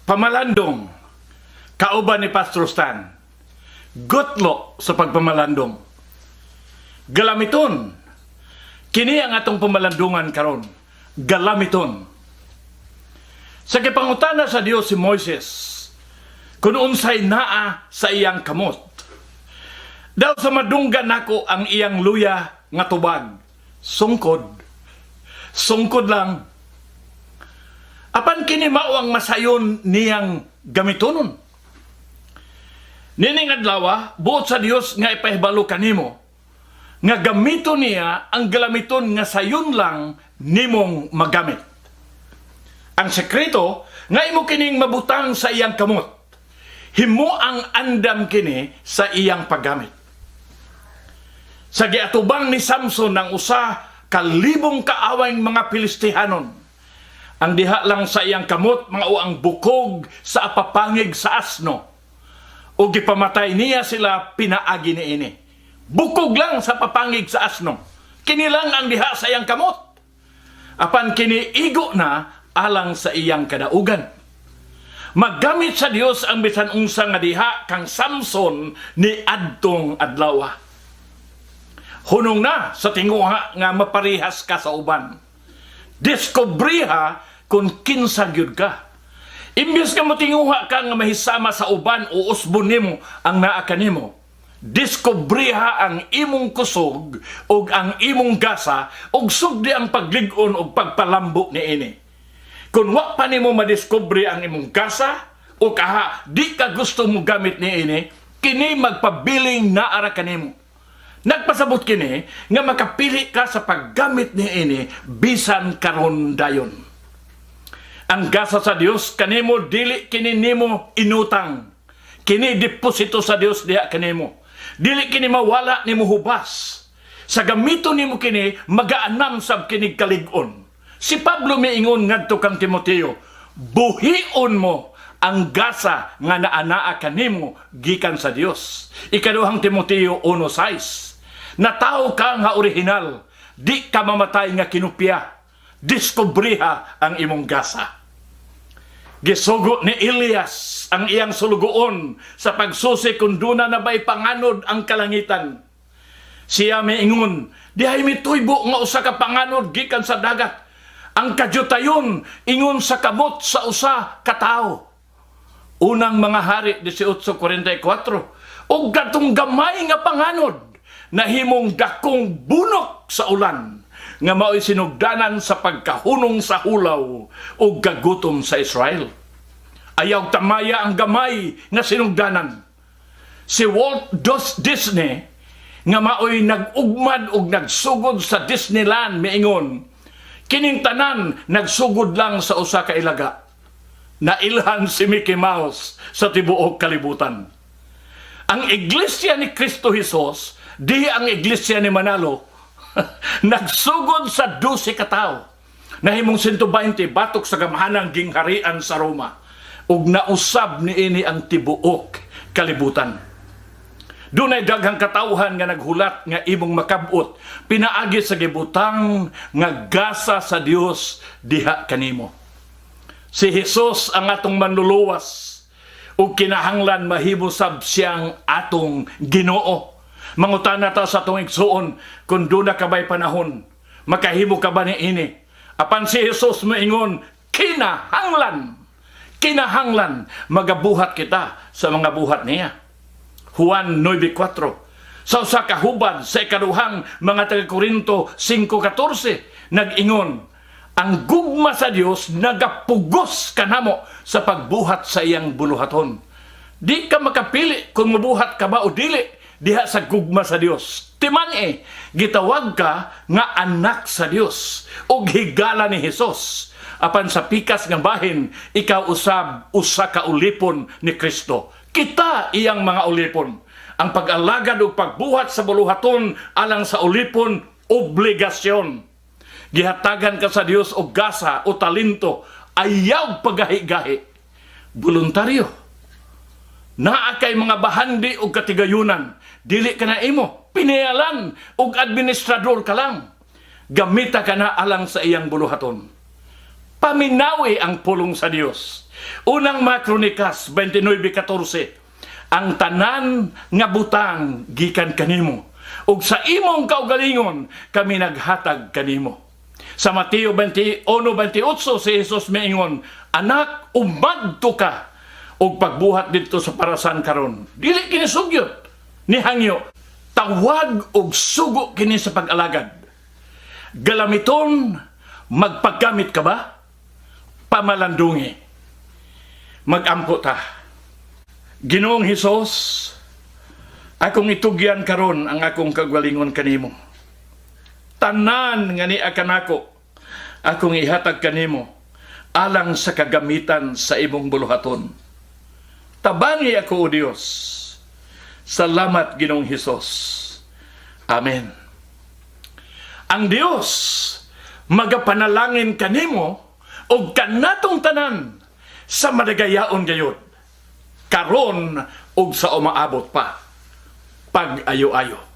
Pamalandong, kauban ni Pastor Stan. Gutlo sa pagpamalandong. Galamiton. Kini ang atong pamalandungan karon. Galamiton. Sa gipangutana sa Dios si Moises kung unsay naa sa iyang kamot. Daw sa madunggan nako ang iyang luya nga tubag. Sungkod. Sungkod lang. Apan kini mao ang masayon niyang gamitonon. Nining adlaw, buot sa Dios nga ipahibalo kanimo nga gamito niya ang galamiton nga sayon lang nimong magamit. Ang sekreto nga imo kining mabutang sa iyang kamot. Himo ang andam kini sa iyang paggamit. Sa giatubang ni Samson ang usa ka libong kaaway mga Pilistihanon. Ang diha lang sa iyang kamot mao ang bukog sa apapangig sa asno. O gipamatay niya sila pinaagi niini. Bukog lang sa papangig sa asno. Kini lang ang diha sa iyang kamot. Apan kini igo na alang sa iyang kadaugan. Magamit sa Dios ang bisan unsa nga diha kang Samson ni adtong adlaw. Hunong na sa tinguha nga maparihas ka sa uban. Diskubriha kung kinsa gyud ka. Imbes nga motinguha ka nga mahisama sa uban o usbon nimo ang naa kanimo. Diskubriha ang imong kusog ug ang imong gasa ug sugdi ang paglig-on ug pagpalambo niini. Kung wa pa nimo madiskubre ang imong gasa o kaha di ka gusto mo gamit niini, kini magpabiling naara kanimo. Nagpasabot kini nga makapili ka sa paggamit niini bisan karon dayon. Ang gasa sa Dios kanimo, dili kini nimo inutang. Kini deposito sa Dios diha kanimo. Dili kini mawala nimo hubas. Sa gamito nimo kini, magaanam sab kini kalig-on. Si Pablo miingon ngadto kang Timoteo, "Buhion mo ang gasa nga naanaa kanimo gikan sa Dios." Ikaduhang Timoteo 1:6. Natawo ka nga orihinal, di ka mamatay nga kinupya. Diskubriha ang imong gasa. Gisugo ni Elias ang iyang sulugoon sa pagsusi kung duna na ba'y panganod ang kalangitan. Siya miingon, "Dihay mituybo nga usa ka panganod gikan sa dagat. Ang kadyutayon ingon sa kamot sa usa ka tawo." Unang Mga Hari 18:44. Ug katong gamay nga panganod nahimong dakong bunok sa ulan nga mao'y sinugdanan sa pagkahunong sa hulaw ug kagutom sa Israel. Ayaw tamaya ang gamay nga sinugdanan. Si Walt Disney nga mao'y nag-ugmad ug nagsugod sa Disneyland miingon, "Kining tanan nagsugod lang sa usa ka ilaga." Nailhan si Mickey Mouse sa tibuok kalibutan. Ang Iglesia ni Cristo Jesus, di ang Iglesia ni Manalo, nagsugod sa 12 katawo. Nahimong 120 batok sa gamhanang gingharian sa Roma. Ug nausab niini ang tibuok kalibutan. Dunay daghang katawhan nga naghulat nga imong makabot pinaagi sa gibutang nga gasa sa Dios diha kanimo. Si Jesus ang atong manluluwas ug kinahanglan mahimo sab siyang atong Ginoo. Mangutana ta sa atong igsuon kung duna ka ba'y panahon, makahimo ka ba niini? Apan si Jesus moingon, kinahanglan, kinahanglan magabuhat kita sa mga buhat niya. Juan 9:4. Sa usa ka hubad sa Ikaduhang mga taga-Korinto 5:14, nag-ingon, "Ang gugma sa Dios nagapugos kanamo sa pagbuhat sa iyang buluhaton." Di ka makapili kung mabuhat ka ba o dili diha sa gugma sa Dios. Timan eh, gitawag ka nga anak sa Dios ug higala ni Hesus. Apan sa pikas nga bahin, ikaw usab usa ka ulipon ni Kristo. Kita iyang mga ulipon. Ang pag-alagad ug pagbuhat sa buluhaton alang sa ulipon, obligasyon. Gihatagan ka sa Dios og gasa o talento, ayaw pagahi-gahi. Voluntaryo. Naa kay mga bahandi og katigayunan, dili ka na imo, pinayalan og administrador ka lang. Gamita ka na alang sa iyang buluhaton. Paminawi ang pulong sa Dios. Unang mga Kronikas 29:14, "Ang tanan nga butang gikan kanimo, ug sa imong kaugalingon kami naghatag kanimo." Sa Mateo 21:28, si Jesus miingon, "Anak, umadto ka og pagbuhat didto sa parasan karon." Dili kini sugyot ni hangyo, tawag og sugo kini sa pag-alagad. Galamiton, magpaggamit ka ba? Pamalandungi. Magampo ta. Ginoong Hesus, akong itugyan karon ang akong kagalingon kanimo. Tanan nga nia kanako, akong ihatag kanimo alang sa kagamitan sa imong buluhaton. Tabangi ako, O Dios. Salamat, Ginoong Hesus. Amen. Ang Dios magapanalangin kanimo og kanatong tanan sa madagayaon gayud karon ug sa umaabot pa. Pag-ayo-ayo.